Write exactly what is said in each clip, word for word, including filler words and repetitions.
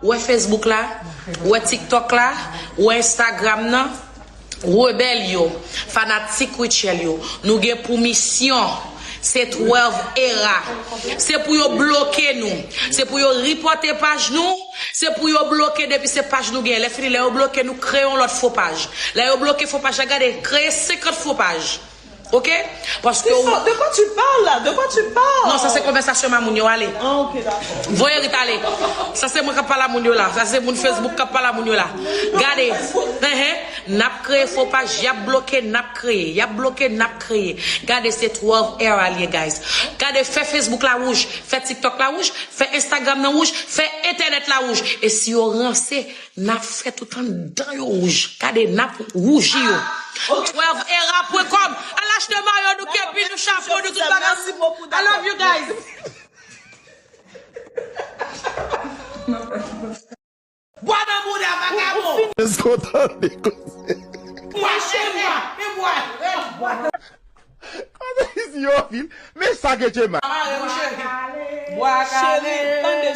Ou wè Facebook la, ou wè TikTok la, ou wè Instagram nan, rebèl yo, fanatik Rutshelle yo, nou gen pou misyon, se twelve Era. Se pou yo bloke nou, se pou yo ripòte paj nou, se pou yo bloke depi se paj nou gen. Lè fini, lè yo bloke nou, kreye yon lòt fo paj. Lè yo bloke fo paj la, gade, kreye senkant fo paj. Ok? Paske ou... De quoi tu parles là? De quoi tu parles? Non, sa se konvèsasyon mamoun yo, ale. Ah, ok, d'accord. Voye Rita ale. Sa se mwen k ap pale a moun yo la. Sa se moun Facebook k ap pale a moun yo la. Gade. Ehe. N ap kreye fo paj, y ap bloke, n ap kreye. Y ap bloke, n ap kreye. Gade, se twelve Era li ye, guys. Gade, fè Facebook la wouj, fè TikTok la wouj, fè Instagram nan wouj, fè entènèt la wouj. E si yo ranse, n ap fè tout anndan yo wouj. Gade, n ap wouji yo. Twelve Era pwen kòm. Al achte mayo nou, kepi nou, chapo nou, tout bagay. I love you guys. Bwa nan bouda vagabon. Eske w tande koze? Bwa, e bwa, e bwa. Koze isi yo vin. Men sa ke Jema. Bwa kale.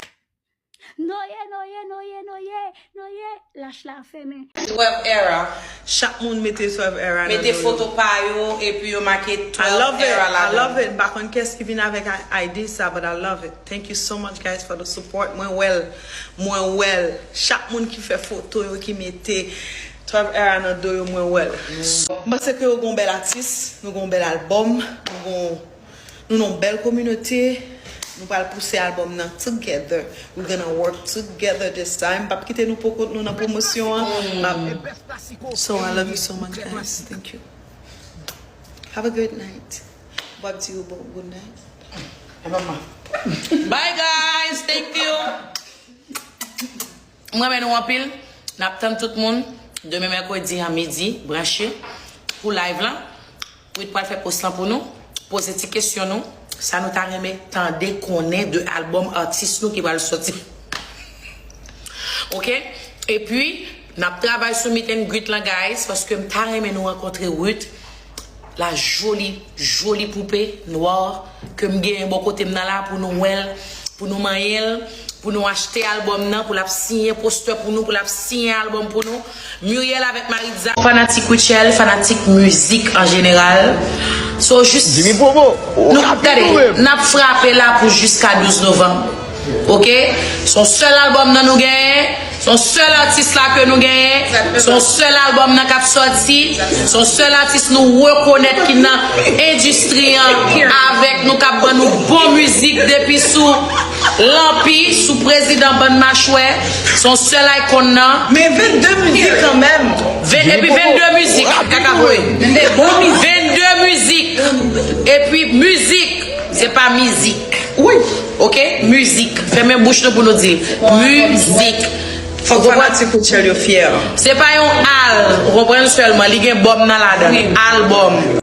Noye, noye, noye, noye, noye, lach la femen. Twelve Era. Chak moun mete twelve Era nan Mete do yo. Foto pa yo, epi yo make I love twelve it. Era I love ladan. it. M pa konn kès ki vin avèk a- idea sa, but I love it. Thank you so much, guys, for the support. Mwen wèl. Mwen wèl. Chak moun ki fè foto yo, ki mete twelve Era nan do yo, mwen wèl. M panse ke yo gon bèl atis, nou gon bèl albòm, nou gon Nou nan bèl kominote. Nou pral pouse albòm nan together. We're gonna work together this time. M p ap kite nou pou kont nou nan pwomosyon an. M ap- So I love you so much, guys. Thank you. Have a good night. M p ap di yo bon good night. Bye guys, thank you. M renmen nou anpil. N ap tann tout moun demen mèkredi a midi, branche pou live lan. Wid pral fè post lan pou nou. Poze ti kesyon nou. Sa nou ta renmen tande, konnen de albòm atis nou ki pral sòti. Ok? Epi, n ap travay sou meet and greet lan, guys, paske m ta renmen nou rankontre Ruth, la joli, joli poupe nwa ke m genyen bò kote m nan la pou nou wè l, pou nou manyen l, pou nou achte albòm nan, pou l ap siyen postè pou nou, pou l ap siyen albòm pou nou. Muriel avèk Maritza. Fanatik Rutshelle, fanatik mizik an jeneral. So, jis... Jimmy Bobo, ou Nou, ka gade, pito menm. N ap frape la pou jiska douz novanm. Ok? Se yon sèl albòm nan nou genyen. Se yon sèl atis la ke nou genyen. Se yon sèl albòm nan k ap sòti. Se yon sèl atis nou rekonèt ki nan endistri an avèk nou, k ap ban nou bon mizik depi sou Lanpi, sou prezidan bann machwè. Se yon sèl icon nan. Men vennde mizik kanmenm. Ven, epi vennde mizik. Kaka boy. Vennde mizik. Epi mizik. Se pa mizik. Wi. Ok? Mizik. Fèmen bouch nou pou nou di. Mizik. Fòk fanatik Rutshelle yo fyè. Se pa yon al, ou konprann sèlman, li gen bòm nan ladan l. Albòm.